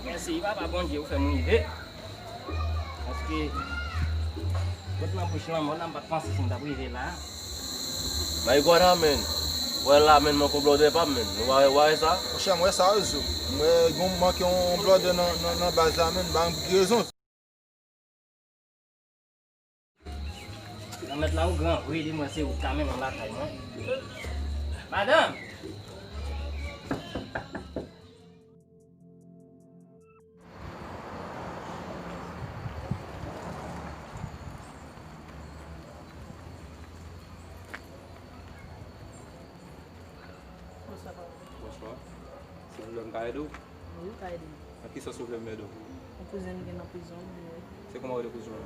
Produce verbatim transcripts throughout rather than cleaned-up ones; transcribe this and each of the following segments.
Mèsi, Papa Bondye, ou fè m rive. Paske, kot nan bouch lanmò, la, m pa t panse si m t ap rive la. My God, amen. Wè la, men, manke yon blòdè pa m, men. Ou pa wè, ou pa wè sa? Monchè, m wè sa, wi, Zo. M wè, gen manke yon blòdè nan, nan, nan baz la, men. M pa konn pou ki rezon. Granmèt la, ou gran vre, li, mwen, se ou k ka mennen m lakay mwen. Madanm! Bonswa, papa. Bonswa. Silvouplè, m ka ede w? Wi, ou ka ede m. Nan ki sans ou vle m ede w? Yon kouzen m gen nan prizon, m vle wè. Se kòman w rele kouzen w?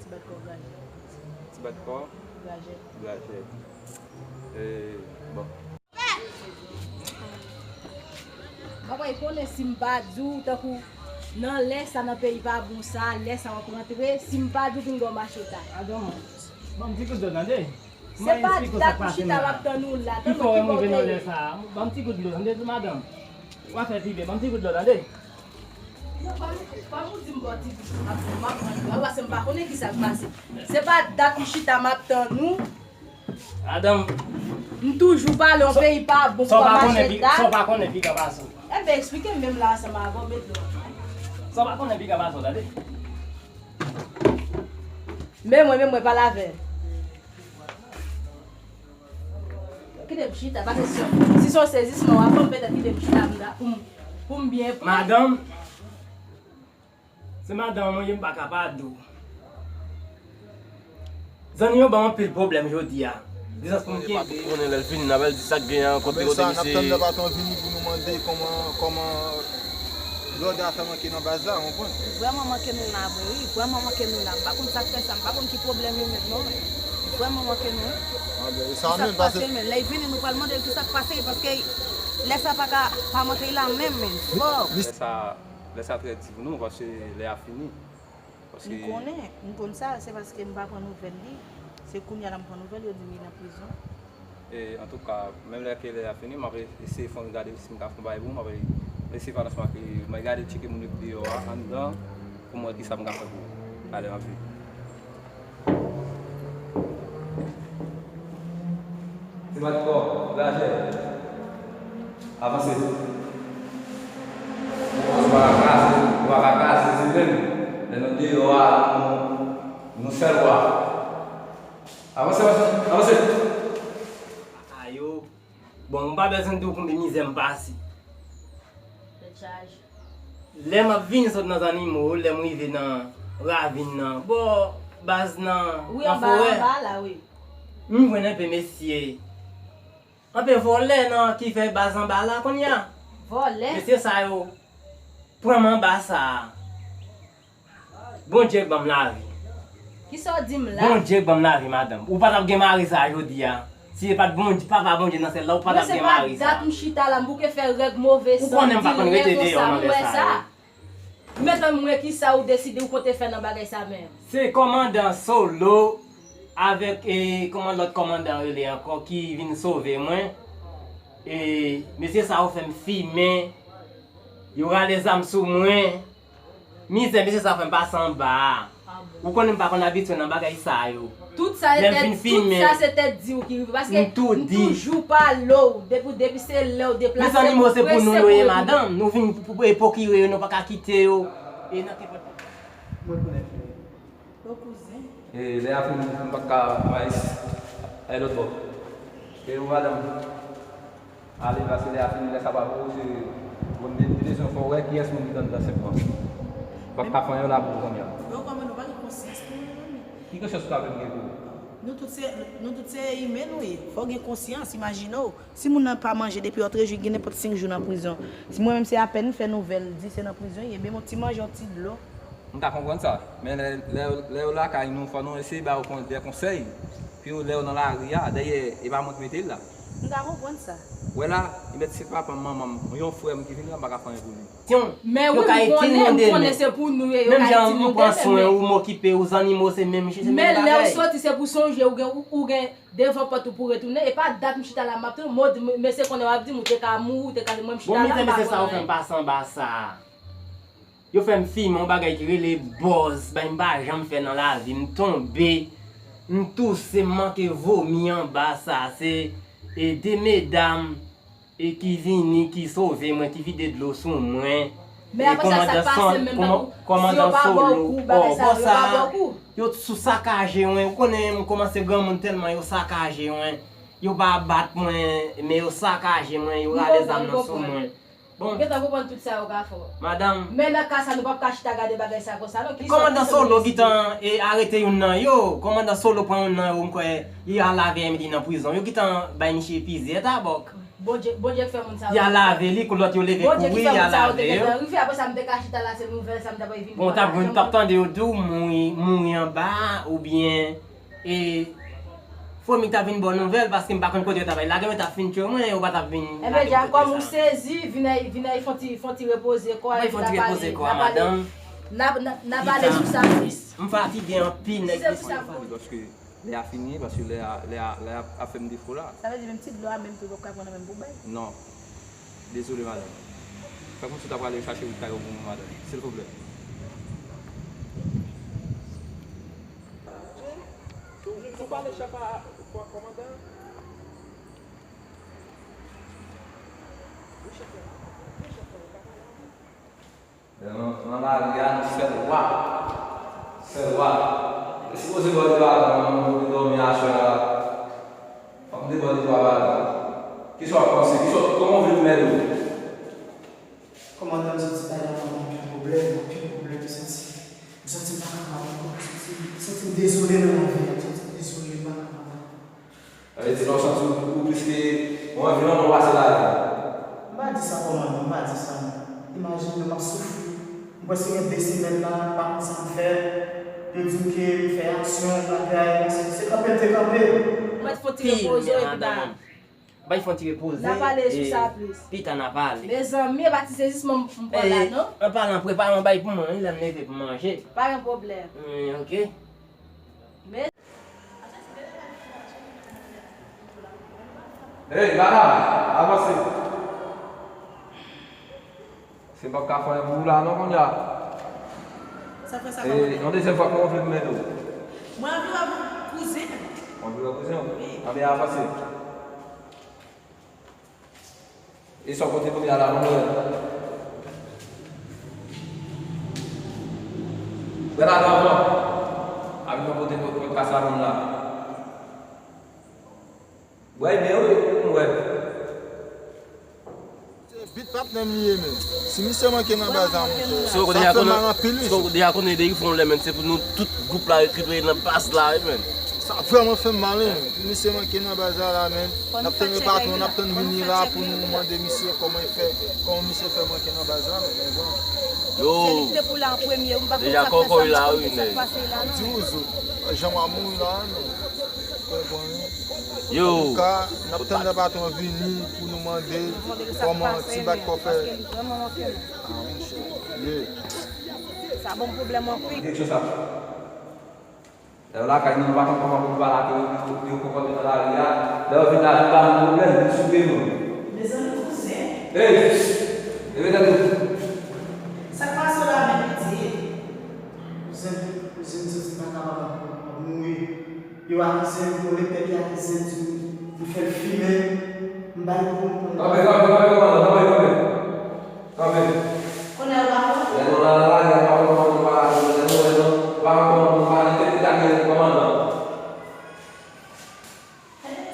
Ti bat kò Grajè. Ti bat kò? Grajè. Grajè. E, bon. Papa, e konnen si m pa di w, tankou nan lè sa, nan peyi pa bon sa, lè sa w ap rantre, si m pa di w vin ba w macheta. Adan, ban m ti kout dlo, tande? Se pa dat m chita m ap tann ou la, tann mwen ki bò w te ye. Ban m ti kout dlo, tande, madanm? W a fè pi byen, ban m ti kout dlo, tande? Non, pa m, pa m di m ba w ti kout dlo, m ap, m ap pran dlo a, paske m pa konnen ki sa k pase. Se pa dat m chita m ap tann ou. Madanm. M toujou pale yon peyi pa bon pou pa mache dat. Sa w pa konnen pi gran pase w. Enben, eksplike m menm la ansanm avè w, met dlo. Sa w pa konnen pi gran pase w, tande? Men mwen, men mwen, pale avè l. Kite m chita, paske si, si se yon sezisman w ap ban m, petèt kite m chita pou m, pou m byen pran. Madanm, se madanm mwen ye, m pa ka pa di w. Zanmi yo ban m anpil pwoblèm jodi a. Dizans pou m kenbe. Konnen lè l vini, n ap al di sa k gen an, kote, kote misye. N ap tann lè patwon vini pou nou mande kòman, kòman blòdè a fè manke nan baz la, w konprann? Vrèman manke nou la vre, wi. Vrèman manke nou la. M pa konn sa k fè sa, m pa konn ki pwoblèm yo menm non, men vrèman manke nou, wi. Anben, e sa menm, paske men lè l vini, nou pral mande l ki sa k pase, paske lè sa pa ka pa manke la menm, men fò. Lè sa, lè sa trè di pou nou, paske lè a fini. Paske m konnen, m konn sa, se paske m pa pran nouvèl li. Se kounye a la m pran nouvèl, yo di m li nan prizon. E, antouka, menm lè ke lè a fini, m ap eseye fè yon gade si m ka fè yon bagay pou ou, m ap eseye fè annonsman ke m ap gade tcheke moun yo ki deyò a, anndan, pou m wè kisa m ka fè pou ou. Talè m ap vini. Ti bat kò, Grajè. Avanse. Ou pa ka kraze, ou pa ka kraze zile m. Lè nou deyò a, nou, nou sèl wa. Avanse, avanse, avanse. Ayo. Bon, m pa bezwen di w konbyen mizè m pase. Tèt chaje. Lè m ap vin sot nan zannimo, lè m rive nan ravin nan, bò baz nan, nan forè, m jwenn enpe mesye. Enpe vòlè nan ki fè baz anba la kounye a. Vòlè? Mesye sa yo pran m anba sa a. Bondye ban m lavi. Kisa w di m la? Bondye ban m lavi, madanm. Ou pa t ap gen mari sa a jodi a. Si se pa t Bondye, Papa Bondye nan syèl la, ou pa t ap gen mari sa a. Mwen, se pa dat m chita la, m bouke fè règ move san di lè konsa, m wè sa. Mezanmi, mwen, kisa ou deside ou konte fè nan bagay sa menm? Se kòmandan Solo avèk, e, kòman lòt kòmandan rele ankò ki vin sove mwen. E, mesye sa yo fè m fimen. Yo rale zam sou mwen. Mizè mesye sa fè m pase anba a. Ou konnen m pa konn abitye nan bagay sa yo. Tout sa se tèt, tout sa se tèt di w ki rive. Paske m toujou pale w. Depi, depi se lè w deplase, m prese pou reponn ou. Mezanmi, se pou nou yo ye, madanm. Nou vin pou, pou, e, pwokire yo, nou pa ka kite yo. E nan kenpòt. Mwen konnen. Bon kouzen. E lè a fini, m pa ka, m a al lòt bò. E ou, madanm, ale, paske lè a fini, lè sa pa pou ou, se, bon, m te, m te bezwen fè w wè kiyès moun ki t anndan senpman. M p ap ka fè anyen la pou ou kounye a. Donk, kòman nou pa gen konsyans nou menm? Konsyans ou ta vle m gen pou ou? Nou tout se, nou tout se imen nou ye. Fò w gen konsyans, imajine w. Si moun nan pa manje depi òtrejou, li gen nenpòt senk jou nan prizon. Si mwen menm se apèn m fè nouvèl, di se nan prizon li ye, men yon ti manje, yon ti dlo. M ka konprann sa, men lè, lè, lè yo lakay nou, fò nou eseye ba yo kon-, de konsèy. Pi lè yo nan lari a, dèyè, e pa mwen ki mete l la. M ka konprann sa. Wè la, e mèt se papa m, manman m, yon frè m ki vin la, m pa ka fè anyen pou li. Men wi, m konnen, m konnen se pou nou yo, yo ka itil nou tenten, men. Menm jan ou pran swen ou, m okipe ou, zannimo se menm, se menm bagay. Men lè w soti, se pou sonje ou gen, ou, ou gen devan pòt ou pou retounen. E pa dat m chita la, m ap tann, men se konnen w ap di m ou te ka mouri, ou te ka, mwen m chita la, m pa konn anyen. Bon, mizè, mesye, sa yo fè m pase anba sa. Yo fè m fimen yon bagay ki rele bòz, bagay m pa janm fè nan lavi m, m tonbe, m touse, m manke vomi anba sa, se, e, de medam, e, ki vini, ki sove mwen, ki vide dlo sou mwen. Men apre sa, sa k pase menm tankou, si yo pa ba w kou, bagay sa yo, yo pa ba w kou. Yo sou sakaje mwen, ou konnen m kòmanse granmoun tèlman yo sakaje mwen. Yo pa bat mwen, men yo sakaje mwen, yo rale zam nan sou mwen. Bon. M gentan konprann tout sa yo ka fè w. Madanm. Men nan ka sa, nou p ap ka chita gade bagay sa konsa, non. Kòmandan Solo gentan, e, arete youn nan yo. Kòmandan Solo pran youn nan yo, m kwè, li al lave M D nan prizon. Yo gentan bay misye plizyè tabòk. Bondye, Bondye k fè moun sa yo. Li al lave li, kou lòt yo leve kouri, li al lave yo. Bondye ki fè moun sa yo te gentan rive, apre sa, m te ka chita la, se nouvèl sa m ta bay vin pran. Bon, w t ap jwenn, w t ap tande yo di w mouri, mouri anba, oubyen E, fomi ta vin ba w nouvèl, paske m pa konn kote yo ta bay lage, yo ta fin tchwe mwen, yo pa t ap vin lage m kote sa. Ebyen, dja, kòm ou sezi, vin ay, vin ay fè yon ti, fè yon ti repoze kò a, epi n a pale, n a pale, n a, n a pale sou sa plis. M fatige anpil, nèg. Si se pou sa, m fatige, paske lè a fini, paske lè a, lè a, lè a ap fè m defo la. Sa vle di, menm ti dlo a menm tou, yo p ka pran nan menm pou bay. Non. Dezole, madanm. Fè kòmsi w ta prale chache wout kay ou pou mwen, madanm. Silvouplè. Ou, ou pale chèf a, kò-, kòmandan? Wi, chèf la. Wi, chèf la, ou ka pale avè l. Nan, nan lari a, nou sèl wa. Sèl wa. E sipoze bò de twa zan, mwen, mwen vin dòmi aswè a. Fòk m te bò de twa zan. Kisa w ap panse? Kisa w, kòman w vle m ede w? Kòmandan, m santi bagay la pa gen okenn pwoblèm, okenn pwoblèm, m santi, m santi m pa kapab ankò, m santi, m santi m dezole nan lavi a, m santi m dezole, m pa kapab ankò. Sa vle di lè w santi w, ou plis ke, ou anvi lanmò pase lavi? M pa di sa, kòmandan, m pa di sa, non. Imajine w, m ap soufri. M prèske gen de semèn la, m pa konn sa m fè. Yo di m ke m fè aksyon, bagay, se, se kanpe m te kanpe. Ou mèt fè yon ti repoze w epi ba. Bay fè yon ti repoze. N a pale sou sa plis. Pita n a pale. Mezanmi, e pa ti sezisman m pran la, non? An palan, prepare yon bay pou mwen, wi, lè m leve pou manje. Pa gen pwoblèm. Wi, oke. Men. Hey, madam, avanse. Se m p ap ka fè anyen pou ou la non kounye a. Sa fè sa kòmandan? Yon dezyèm fwa, kòman w vle m ede w? Mwen anvi wè kouzen m. Ou anvi wè kouzen w? Wi. Anben avanse. E sa w pote pou li a la, mwen wè. Wè la, avan, avan. Anvi mwen pote pou, pou kasa moun la. Wè, byen wi, m wè. Se bit patnè m li ye, men. Si misye manke nan baz la, monchè, sa fè mal anpil, wi. Sou deja konnen Derifon lè, men, se pou nou tout gwoup la rekipere nan baz la, wi, men. Sa vrèman fè m mal, wi. Misye manke nan baz la, la, men. N ap tann patwon, n ap tann vini la pou nou mande misye kòman l fè, kòman misye fè manke nan baz la, men bon. Yo. Deja kòkòy la, wi, nèg. Di w zo, jan w ap mouri la, non. Yo. Antouka, n ap tann lè patwon vini pou nou mande kòman ti bat kò fè. Ah, monchè. Ye. Sa ban m pwoblèm anpil. Lè yo lakay nou, nou pa konn kòman pou nou pale ak yo, yo konpòte nan lari a. Lè yo vin la, vin ba nou pwoblèm, vin souke nou. Mezanmi, kouzen. Ey! Leve tèt ou. Sa k pase w la menm, pitit? Kouzen, kouzen, m santi m pa kapab ankò, m ap mouri. Yo akize m, yon lepè ki akize m, di m, m fè l fimen, m bay kou, m pran. Kanpe, kanpe, kanpe, kòmandan, kanpe, kanpe. Kanpe. Kounye a, ou pa konn? Lè nou la, la, la, lè pa konn kòman nou pale, lè nou wè nou pa konn kòman nou pale, tèt li ta gen kòmandan.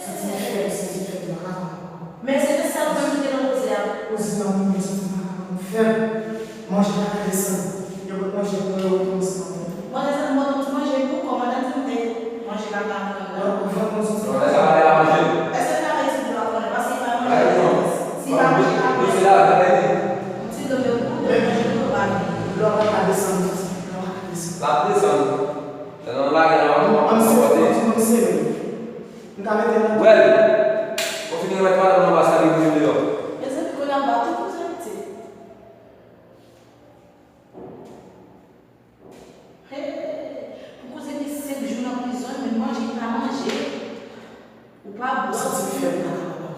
Santi m fèb, santi m fèb, m pa ka konn. Men se te sa ou menm ki te nan koze a. Koze nan mouri, santi m pa ka konn, m fèb. Manje pa ka desann. Yo pot manje pou mwen, yo pot manje pou mwen. Manje sa, m pot yon ti manje pou ou, kòmandan di m te Lè nou nan lari, nou ap pote. Ann sere, ann sere. M ka mete nan. Wèl, ou fin remèt madanm nan anba sa, li vin deyò. Mezanmi, kounye a m ba tout kouzen piti. Hey, pou kouzen gen senk jou nan prizon, li menm manje, li pa manje. Ou pa bwè. Ou santi m fèb nan kò m ankò.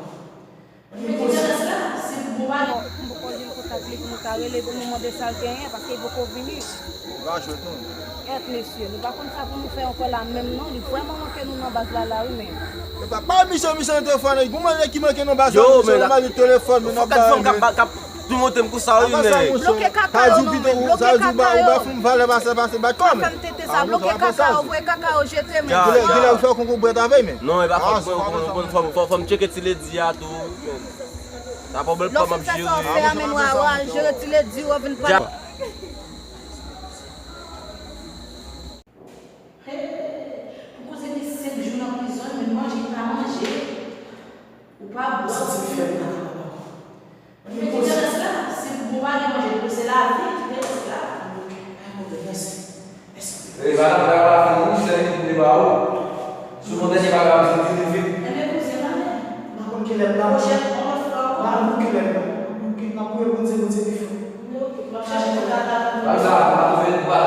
Mwen gen tandans la, se pou bon bagay. M poko jwenn kontak li pou nou ka rele pou nou mande sa l genyen, paske li poko vini. Ou ka jwenn nou. Èt mesye, nou pa konn sa pou nou fè ankò la menm non, li vrèman manke nou nan baz la la wi men. Epa, pa mechan mechan nan telefòn, gon manzè ki manke nan baz la, mechan nan baz telefòn, men n ap ba yo men. Tout monte m konsa wi men. Bloke kaka yo non men, bloke kaka yo. Ou ba fè m valè pase pase bat kò men. Fè m tete sa, bloke kaka yo, voye kaka yo jete men. Genlè genlè ou fè konkou bwèt avè men. Non, e pa fòt mwen, ou konn, ou konn, fò, fò, fò m tcheke ti ledi a tou. Sa pwoblèm pa m ap jere. Lè w fin fè sa w fè a men w a, w a jere ti ledi, w a vin pale. Hey, pou kouzen gen senk jou nan prizon, li menm manje, li pa manje. Ou pa bwè. Ou santi m fèb nan kò m ankò. Mwen gen tandans la, se pou bon bagay manje, pou se lavi ki gen esklav. Ok, pa gen pwoblèm, mèsi. Mèsi. Ey, madanm, travay la fini, wi, sèvis m te ba ou. Sou yon dènye bagay, m di vini vit. Enben, kouzen, m ale. M pa konn kilè m nan. Pwochèn, yon lòt fwa ankò. M pa konn kilè m nan. Ok, m ap priye Bondye, Bondye pi fò. Enben, ok, m ap chèche pou tata. Madanm, ou pa twouve, ou pa,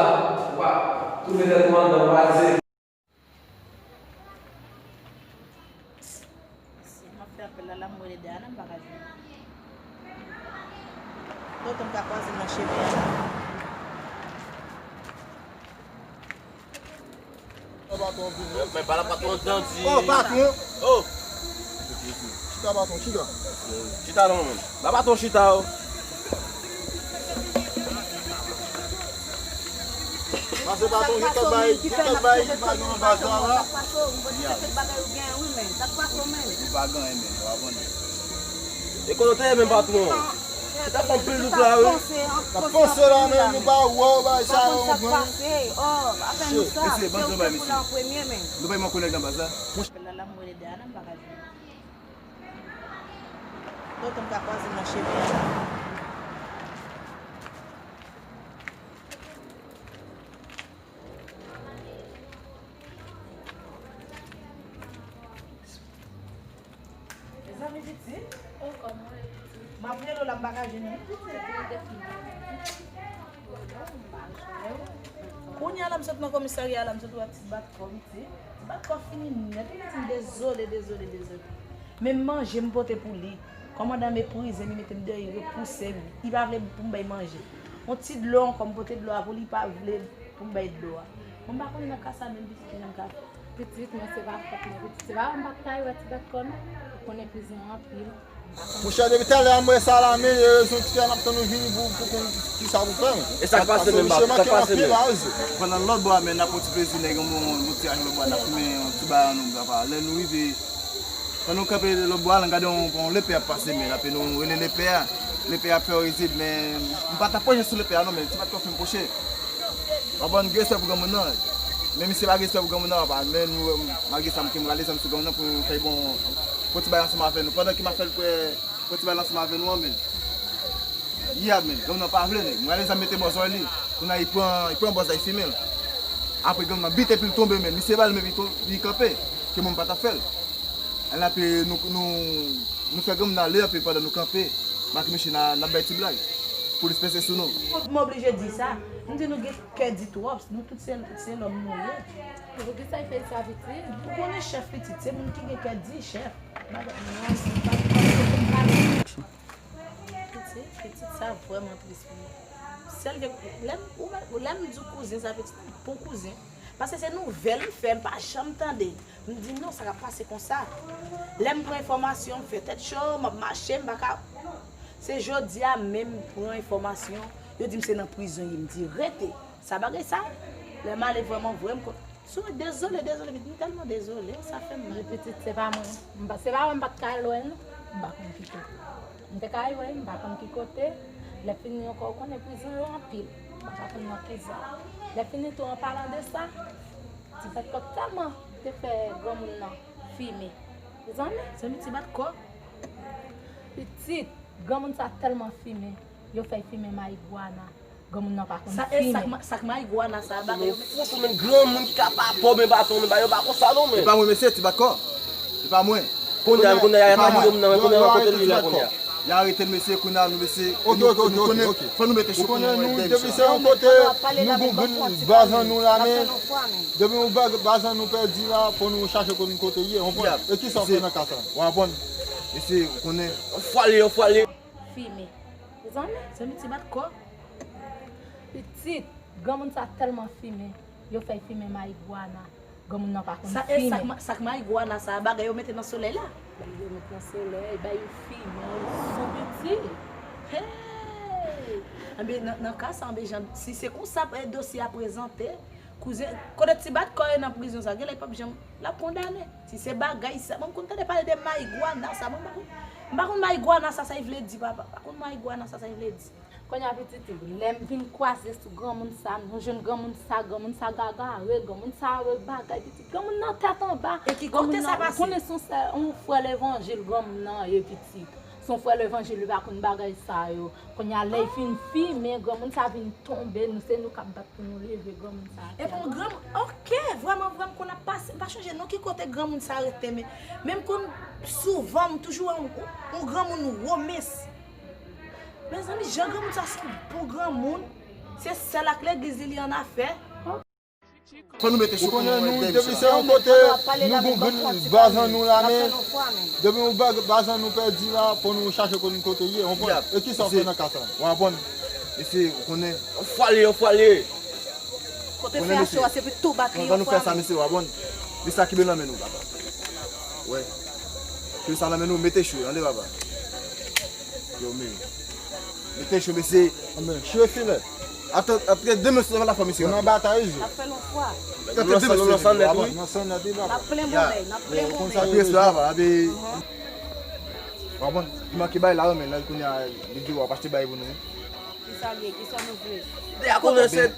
ou pa twouve tèt ou anndan, ou pa di. Si m ap fè apèl la, la m rele Dayana, m pa ka jwenn li. Lontan m ka kwaze l nan chemen an. Men pa la patwon, Dandi. Oh, patwon. Oh. Chita, patwon, chita. Chita non, men. Ba patwon chita, oh. Pase patwon, ki fè bay, ki fè bay, ki pa gen anbasad la. Sa k pase w, m panse se tout bagay ou gen, wi, men. Sa k pase w, men? Nou pa gen anyen, men, nou pa konnen. E kote w te ye, men, patwon? Ou t ap fè anpil dout la, wi. N ap panse la, men, nou pa wè w, bagay sa yo, men. Sa k pase? Oh, afè nou sa, se ou ki pou la an premye, men. Nou pa menm konnen anbasad la. Apèl la, la m rele Dayana, m pa ka jwenn li. Lontan m ka kwaze l nan chemen an. Mezanmi pitit. Oh, kòman w ye pitit? M ap rele w la, m pa ka jwenn ou pitit. Kounye a la m sot nan komisarya la, m sot wè ti bat kò pitit. Ti bat kò fini nèt wi pitit, m dezole, dezole, dezole. Men manje m pote pou li. Kòmandan meprize m, li mete m deyò, li repouse m. Li pa vle pou m bay manje. Yon ti dlo ankò, m pote dlo a pou li, li pa vle pou m bay dlo a. Bon, m pa konn nan ka sa menm pitit, kijan m ka fè. Pitit, mwen se pa fòt mwen, pitit. Se pa m pa t ka wè ti bat kò non. Ou konnen prizon anpil. Monchè, depi talè a m wè sa la, men e rezon ki fè n ap tann ou vini pou, pou konn kisa pou fè, men. E sa k pase menm, papa? Sa k pase menm? Pandan lòt bò a, men n ap pran ti plezi, nèg, yon bon, bon ti ajan lòt bò a, n ap fimen yon ti bagay nou, papa. Lè nou rive, pandan nou kanpe lòt bò a, n gade yon, yon lepè ap pase, men, apre nou rele lepè a. Lepè a ap fè yo rizib, men m pa t ap pwoche sou lepè a, non, men ti bat kò fè m pwoche. W ap ban respè pou granmoun nan. Men misye pa gen respè pou granmoun nan, papa. Men nou, malgre sa, m te rale zam sou granmoun nan pou m fè bon, fè ti bagay ansanm avè nou. Pandan ke m ap fè l kwè, fè ti bagay ansanm avè nou an, men li a, men granmoun nan pa vle, nèg. M rale zam mete bò zòrèy li. Kounye a, li pran, li pran bòz la, li fimen l. Apre, granmoun nan bite epi l tonbe, men misye ba l, men li kanpe. Ke mwen m pa t ap fè l. Ann apre, nou, nou, nou fè granmoun nan ale anpe pandan nou kanpe. M ak misye n a, n ap bay ti blag. Polis peze sou nou. M oblije di sa. M di nou gen kè di twòp. Nou tout se, se lòm nou ye. Poukisa l fè sa, pitit? Ou konnen chèf, pitit, se moun ki gen kè di, chèf. Pitit, pitit sa vrèman tris pou mwen. Sèl gen, lè m, ou, lè m di w kouzen sa, pitit, bon kouzen. Paske se nouvèl m fè, m pa janm tande. M di non, sa ka pase konsa. Lè m pran enfòmasyon, m fè tèt cho, m ap mache, m pa ka. Se jodi a menm m pran enfòmasyon, yo di m se nan prizon ye, m di rete. Sa bagay sa, lè m ale vrèman vre, m kon-, sou, dezole, dezole, pitit, m tèlman dezole, sa fè m mal. Pitit, se pa mwen. M pa, se pa mwen, m pa t ka lwen, non. M pa konn ki kote. M te ka wè, m pa konn ki kote. Lè fini ankò, ou konnen prizon yo anpil. M pa konn nan ki zòn. Lè fini tou, an palan de sa, ti bat kò tèlman te fè granmoun nan fimen. Zanmi? Zanmi ti bat kò. Pitit, granmoun sa tèlman fimen. Yo fè l fimen marigwana. Granmoun nan pa konn fimen. Sa e sak ma- sak marigwana sa bagay yo. Fout ou menm granmoun ki ka pa pò men baton men ba yo pa konsa non men. E pa mwen mesye ti bat kò. E pa mwen. Kounye a kounye a y ap aji granmoun nan men kounye a kote li la kounye a. Y arete l mesye kounye a nou mesye. Ok ok ok ok. Fò nou mete chou pou nou. Depi se yon kote nou gon grenn baz an nou la men. Depi yon baz an nou pèdi la fò nou chache kote kote ye. Konprann? E kisa w fè nan ka sa? W aprann? Mesye ou konnen. Fwale fwale. Fimen. Zanmi, zanmi ti bat kò. Pitit, granmoun sa tèlman fimen. Yo fè l fimen marigwana. Granmoun nan pa konn fimen. Sa e sak ma- sak marigwana sa bagay yo mete nan solèy la. Bagay yo mete nan solèy, bay yo fimen, yo sou pitit. Hey! Anben nan nan ka sa anben jan si se konsa dosye a prezante, kouzen kote ti bat kò e nan prizon sa genlè li p ap janm l ap kondane. Si se bagay sa mwen m konn tande pale de marigwana sa mwen m pa konn m pa konn marigwana sa sa l vle di papa m pa konn marigwana sa sa l vle di. Kounye a pitit ou, lè m vin kwaze sou granmoun sa, m jwenn granmoun sa, granmoun sa gagare, granmoun sa wè bagay pitit, granmoun nan tèt anba. E ki kote sa pase? Ou konnen se yon sè, yon frè levanjil granmoun nan ye pitit. Se yon frè levanjil li pa konn bagay sa yo. Kounye a lè l fin fimen, granmoun sa vin tonbe, nou se nou k ap bat pou nou leve granmoun sa. Epi yon granmoun, ok, vrèman vrè m konn ap pase, m pa chonje non ki kote granmoun sa rete men, men m konn souvan m toujou wè yon yon granmoun wo mens. Mezanmi jan granmoun sa se yon bon granmoun, se sèl ak legliz li li annafè. Fò nou mete chou pou nou wè depi se yon kote nou gon grenn baz an nou la men depi yon baz an nou pèdi la fò nou chache kote nou kote ye konprann e kisa w fè nan ka sa w aprann mesye ou konnen yon fwa l ye yon fwa l ye kote fè a cho a se pou tou bat li yon fwa men mesye w aprann mesye a kenbe nan men nou papa wè kenbe sa nan men nou mete chou tande papa yo men Mete cho mesye. Anben, cho e filè. Ap trete demen sou lafa mesye. Ou nan batay wi. N ap fè l yon fwa. Trete demen sou lafa. N ap plen bonbèy, n ap plen bonbèy. Ap respè ava, abi. W ap konn ki manke bay la wi men lè kounye a li di w ap achte bay pou nou. Kisa l ye? Kisa nou vle?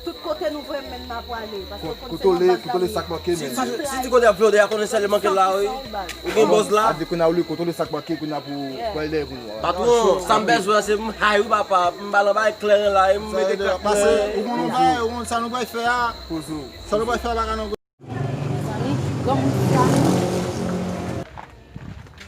Tout kote nou vle men n ap prale. Paske w konn se nan baz la nou ye. Kontwole sak manke men. Si ti kote ap vle w deja konnen sèl manke la wi. Ou gen bòz la. Ap di kounye a ou li kontwole sak manke kounye a pou pral dèyè pou nou. Patwon, sa m bezwen an se m high wi papa, m pa nan bagay kleren la, m mete kleren. Ou konn yon bagay, ou konn sa nou pral fè a. Poze w. Sa nou pral fè a pa ka nan gwo. Mezanmi, granmoun sa.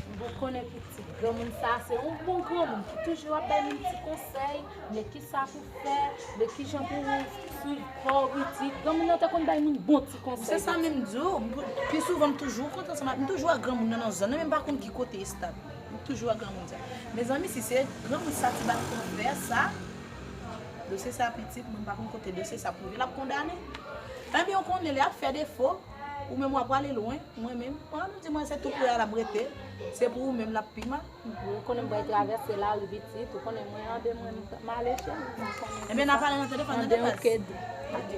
M bon konnen pitit, granmoun sa se yon bon granmoun ki toujou ap bay moun ti konsèy, men kisa pou fè, men kijan pou w swiv kò w pitit. Granmoun nan te konn bay moun bon ti konsèy. Se sa menm m di w, pi souvan m toujou kontan ansanm ak, m toujou ak granmoun nan nan zòn nan, men m pa konn ki kote estab. M toujou ak granmoun sa. Mezanmi, si se granmoun sa ti bat konvè sa, dosye sa pitit, mwen m pa konn kote dosye sa pou rive, l ap kondane. Ebyen, ou konnen lè y ap fè defo, ou menm w ap prale lwen, mwen menm, mwen menm di mwen se tou prè a l ap rete, se pou ou menm l ap pi mal. Ou konnen m pral travèse lari pitit, ou konnen mwen anben mwen m ale chè mwen, m pa konnen. Ebyen, n ap pale nan telefòn, tande baz. Anben, ok, di. Ok.